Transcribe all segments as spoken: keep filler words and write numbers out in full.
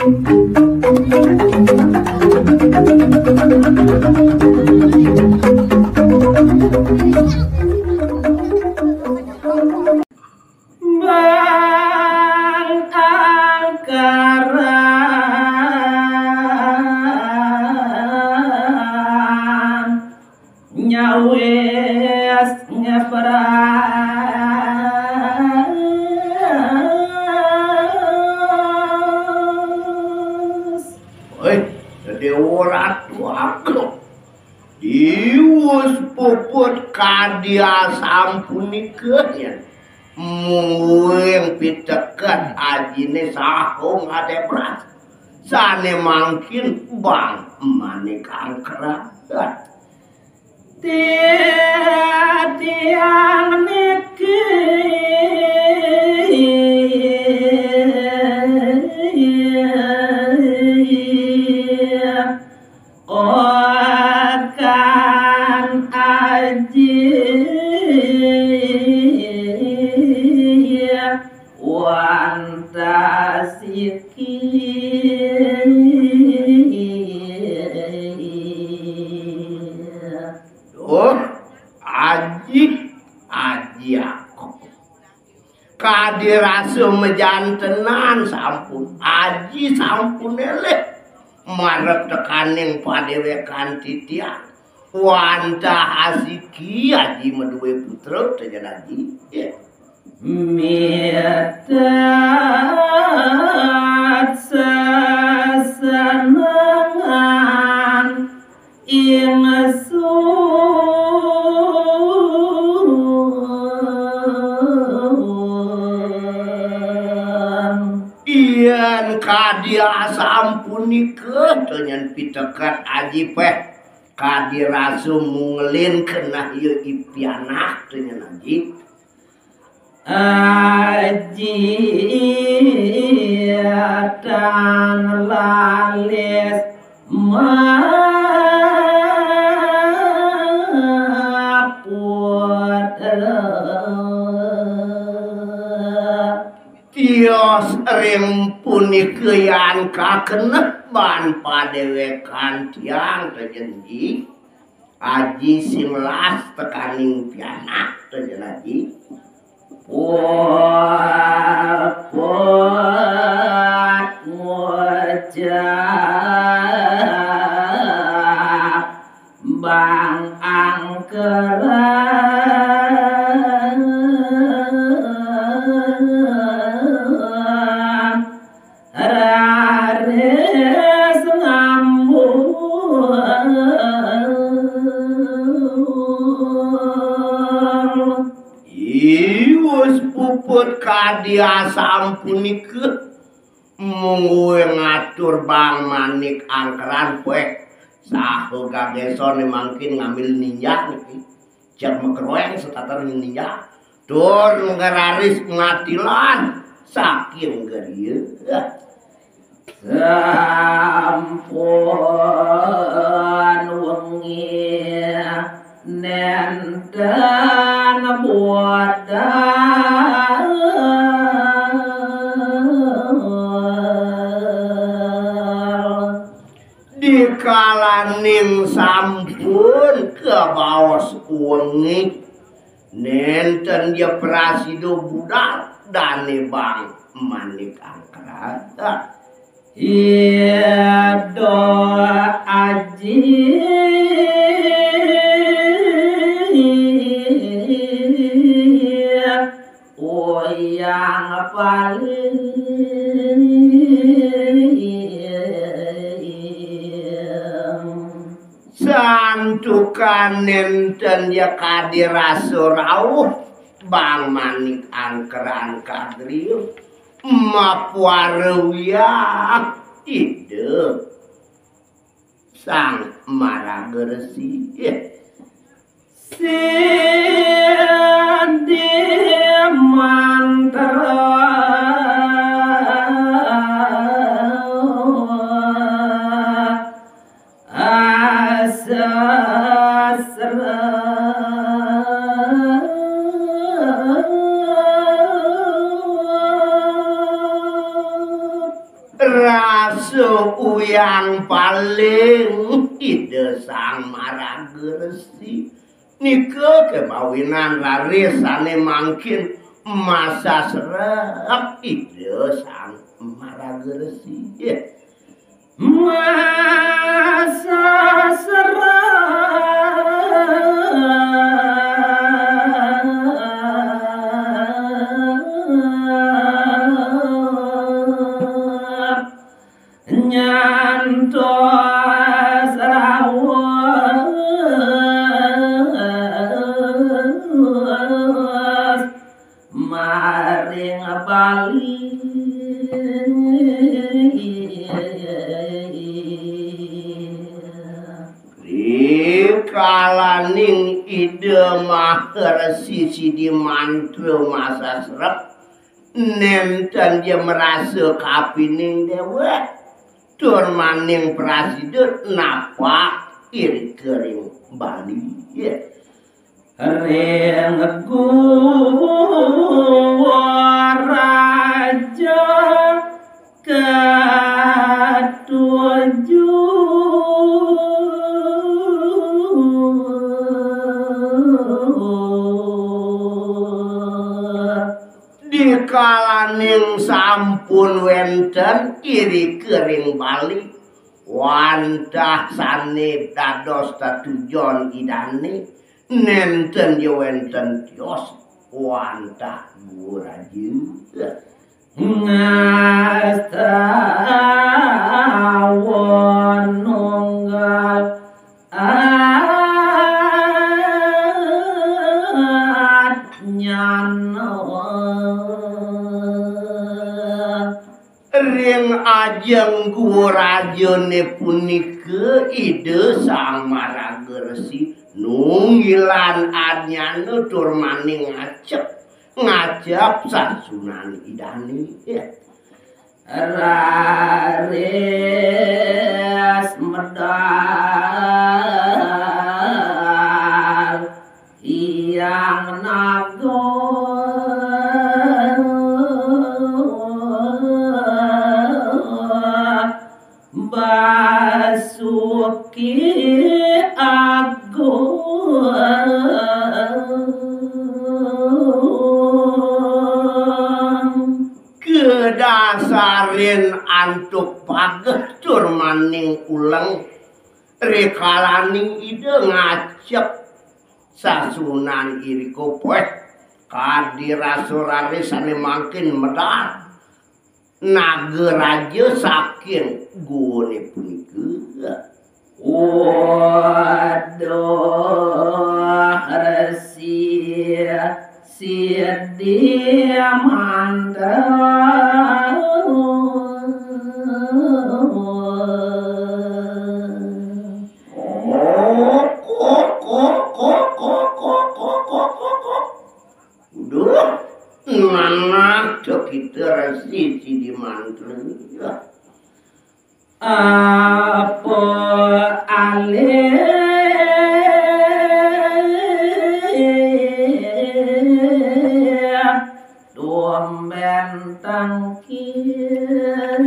Bang Angkaran nyawis ngebras. Woi, Déwa Ratu Agung. Diwus puput kadi asampunika nyen. Mungguing piteket ajiné saha ngadébras. Sané mangkin Bang Manik Angkeran. Titiang niki okan aji wantah siki. Duh, aji, aji aku. Kadi rasa majantenan sampun. Aji sampun éling. Marep tekaning padéwékan titiang. Wantah asiki aji madué putra, teken aji. Ya. Mitet sesenengan ingsun. Yén kadi asampunika, teken piteket aji péh. Kadi rasa mungelin keneh ya i pianak, teken aji. Aji tan lalis maput. Tios ring punika yan kakeneh baan padéwékan tiang, teken aji. Aji sing las tekaning pianak, teken aji. Puput ngucap Bang Angkeran. Raris ngambung. Iwus puput kadi asampunika. Mungguing ngatur Bang Manik Angkeran, wéh, saha gagésané mangkin ngambil ninjak niki. Cék makroéng satatar ninjak. Tur ngeraris ngatilan saking griya. Sampun wengi nénten budal. Dikalaning sampun kabaos wengi, nénten ja prasida budal dané Bang Manik Angkeran. Ida aji uyang paling. Santukan nénten ja kadi rasa rauh, Bang Manik Angkeran kadriya mapuara wiyah Ida Sang Maraga Resi. Sidi mantra asasra. Asa uyang paling Ida Sang Maraga Resi. Nika kabawinan raris sané mangkin masasrep Ida Sang Maraga Resi. Masasrep. Nyantos raos maring Bali. Rikalaning Ida Maharsi Sidi Mantra masasrep, nénten ja marasa kapining déwék, tur maning prasida napak irika ring Bali. Ring Guwa Raja katuju. Dikalaning sampun wénten irika ring Bali, wantah sané dados tetujon Idané, nénten ja wénten tios wantah Guwa Raja. Ngastawa nunggal adnyana. Ring ajeng Guwa Rajané punika Ida Sang Maraga Resi nunggilan adnyana tur maning ngacep, ngacep sasunan Idané. Raris medal Hyang Naga Basuki Agung. Kadasarin antuk pageh tur maning uleng, rikalaning Ida ngacep sasunan irika, péh, kadi rasa raris sané mangkin medal Nagaraja saking guwané punika. Waduh, Resi Sidi Mantra. Duh, manah to kita Resi Sidi Mantra. Apa alih tumbén tangkil.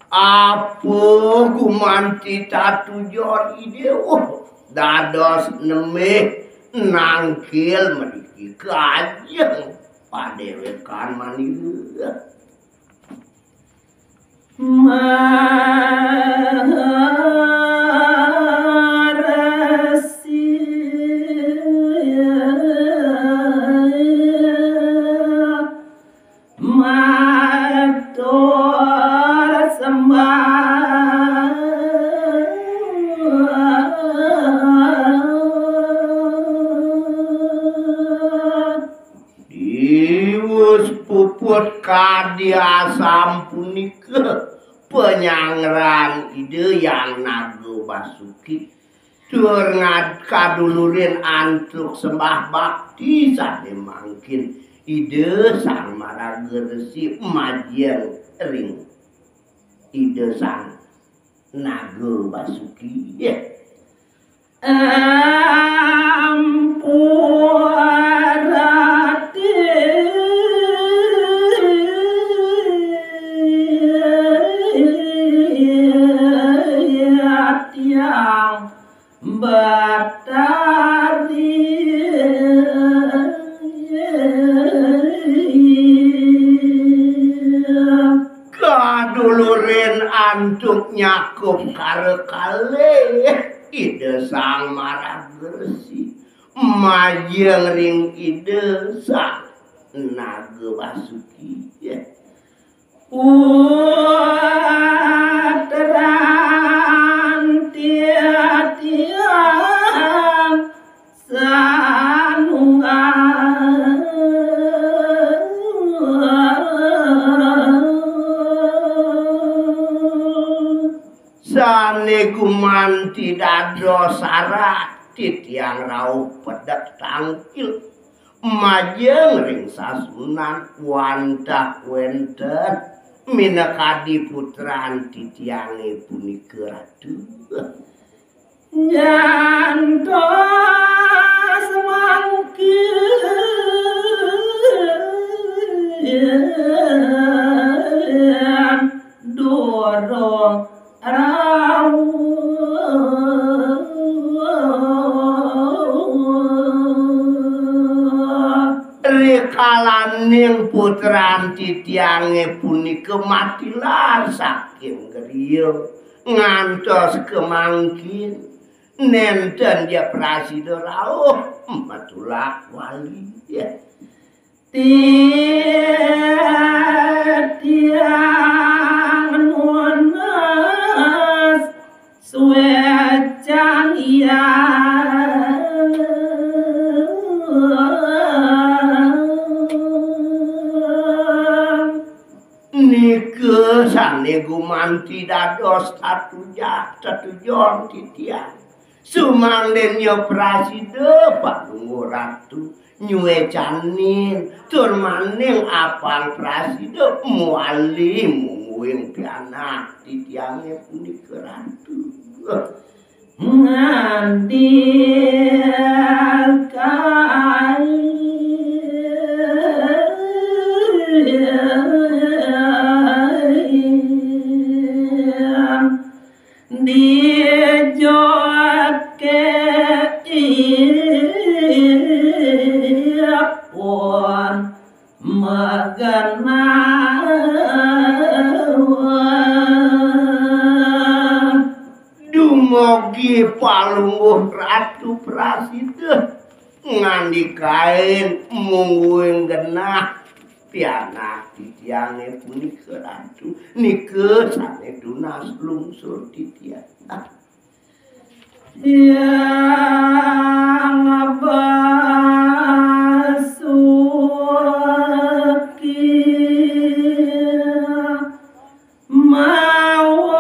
Apa gumanti tatujon Ida, uh, dados nemih nangkil mriki kajeng padéwékan manira. Maresi. Matur sembah. Diwus puput kadi asampunika panyangran Ida Hyang Naga Basuki. Tur ngad-, kadulurin antuk sembah bakti sané mangkin Ida Sang Maraga Resi majeng ring Ida Sang Naga Basuki. Ampurati. Antuk nyakup kara kalih Ida Sang Maraga Resi majeng ring Ida Sang Naga Basuki. Putran titiang sanunggal sane gumanti dados sarat titiang rauh pedek tangkil majeng ring sasuhunan wantah wenten minakadi putran titiange punika, Ratu. Nyantos mangkin durung rauh. Rikalaning putran titiange punika matilar saking griya ngantos kemangkin nenten dia prasida rauh matulak wali. Titiang nunas suecan iya. Nika sane gumanti dados tatuja-, tatujon titiang. Sumangdenya prasida Palungguh Ratu nyuecanin tur maning apang prasida muali mungguing pianak titiange punika, Ratu. Ngandikain dijoke ipun magenah. Dumugi Palungguh Ratu prasida ngandikain mungguing genah pianak titiange punika, Ratu. Nika sane tunas lungsur titiang. Hyang Basuki mawacana.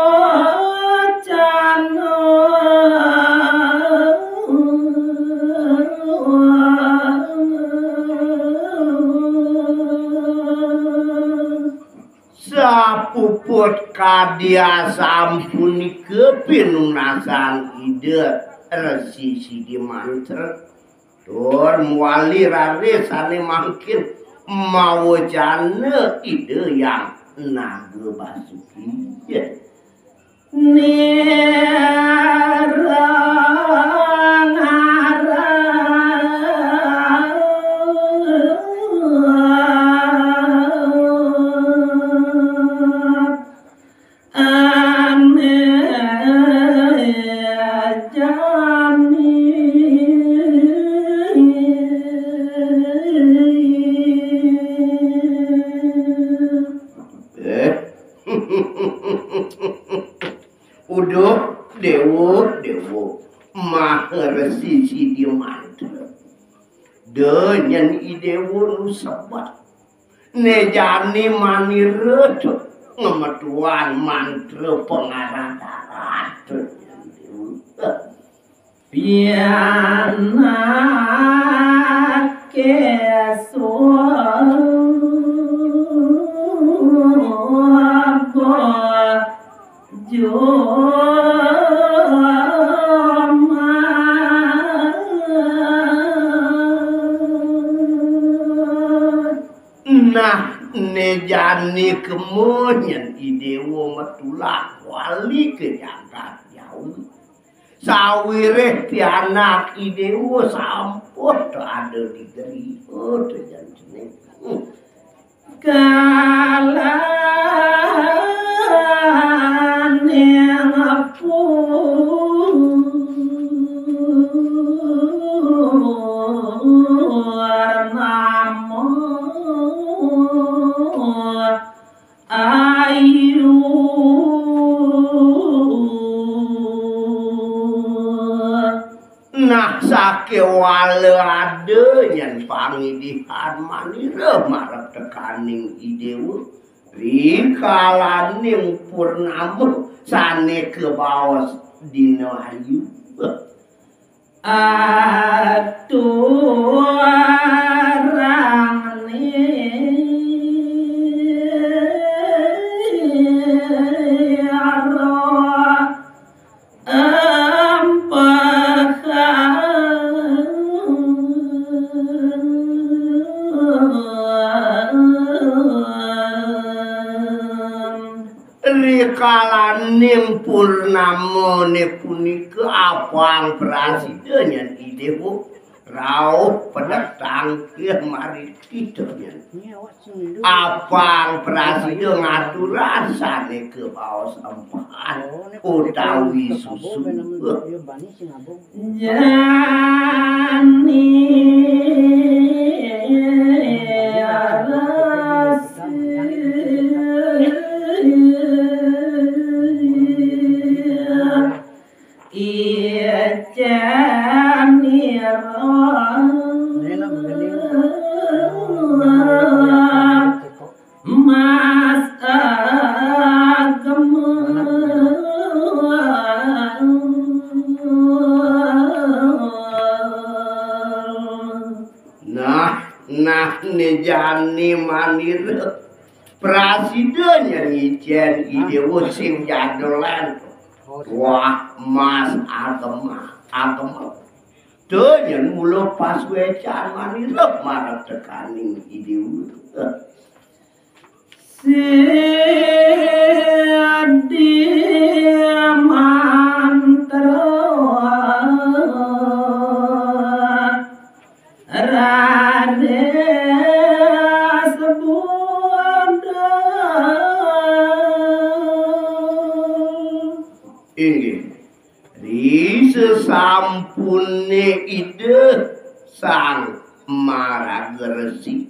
Sapuput kadi asapunika pinunasan Ida Resi Sidi Mantra. Tur muali raris sane mangkin mawacana Ida Hyang Naga Basuki. Nirang arang ane jani. Eh. Uduh, Dewa, Dewa, Maharesi Sidi Mantra. Da nyen I Dewa nu sebet. Ne jani manira to ngametuang mantra pangarang-arang to. Pianake suaba joma. Nah, ne jani kema nyen I Dewa matulak wali ka jagat jauh. Sawiréh pianak I Déwa sampun ada di griya, to jan cening. Kalah Pala ada nyan pangidihan manira marep tekaning I Déwa. Rikalaning purnama sané kabaos dina ayu. Aturang nira empehan. Rikalaning purnamané punika apang prasida nyan I Déwa rauh pedetang ih marit kita nyan. Apang prasida ngaturang sané kabaos empehan utawi susu. Jani resi icenira Mas Agama. Nah, nah, né jani manira prasida nyan ngicén I Déwa sing jadolan. Wah, Mas Agama, Agama. Tuh nyan mula pasuécan manira marep tekaning I Déwa. Sidi mantra raris bundal. Inggih, ri sasampuné Ida Sang Maraga Resi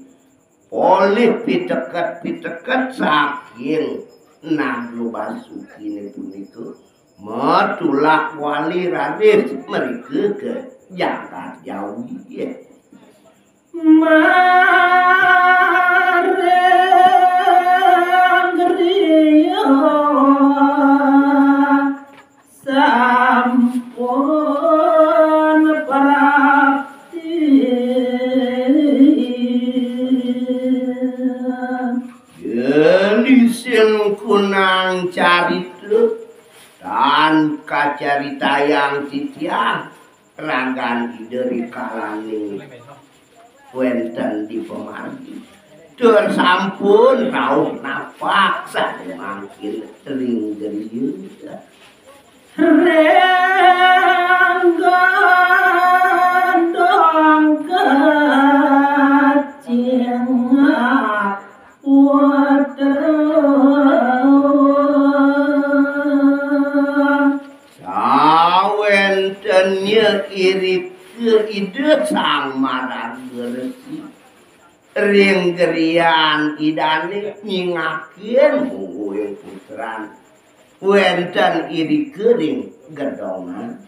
polih piteket-piteket saking Naga Basukiné punika, matulak wali raris mrika ka jagat Jawi. Maring griya sampun prapti. Gelising kunang carita tan kacaritayang titiang ragan Ida rikalaning wénten di pamargi. Tur sampun rauh napak sané mangkin ring griya. Ring gedong kacingak putra. Sawéntennya irika Ida Sang Maraga Resi ring griyan Idané nyingakin mungguing putran. Wénten irika ring gedongan.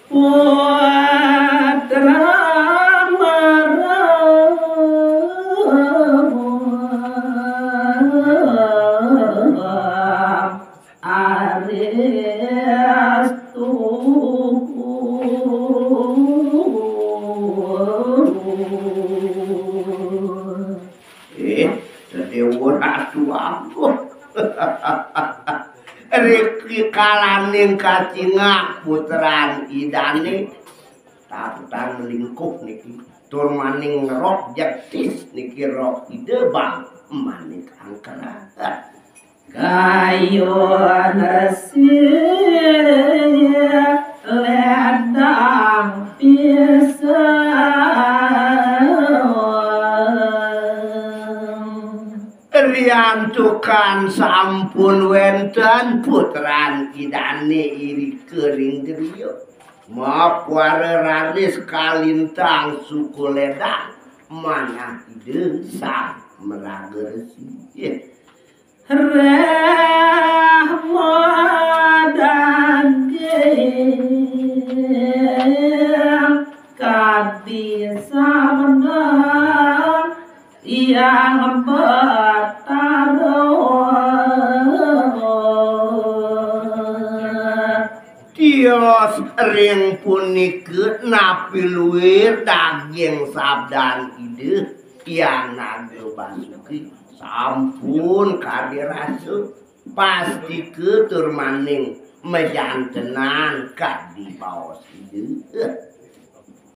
Putra marang Arestu. Eh, Déwa Ratu Agung. Rikalaning kacingak putran Idané, taputang lingkuh niki. Tur maning rok jektis niki rok Ida Bang Manik Angkara. Kayun resi ledang pisan. Riantukan sampun wénten putran Idané irika ring griya. Mapwara raris kalintang suka ledang manah Ida Sang Maraga Resi. Reh madaging Tios ring punika napi luir daging sabdan Ida, Hyang Naga Basuki sampun kadi rasa. Pastika tur maning majantenan kadi baos Ida.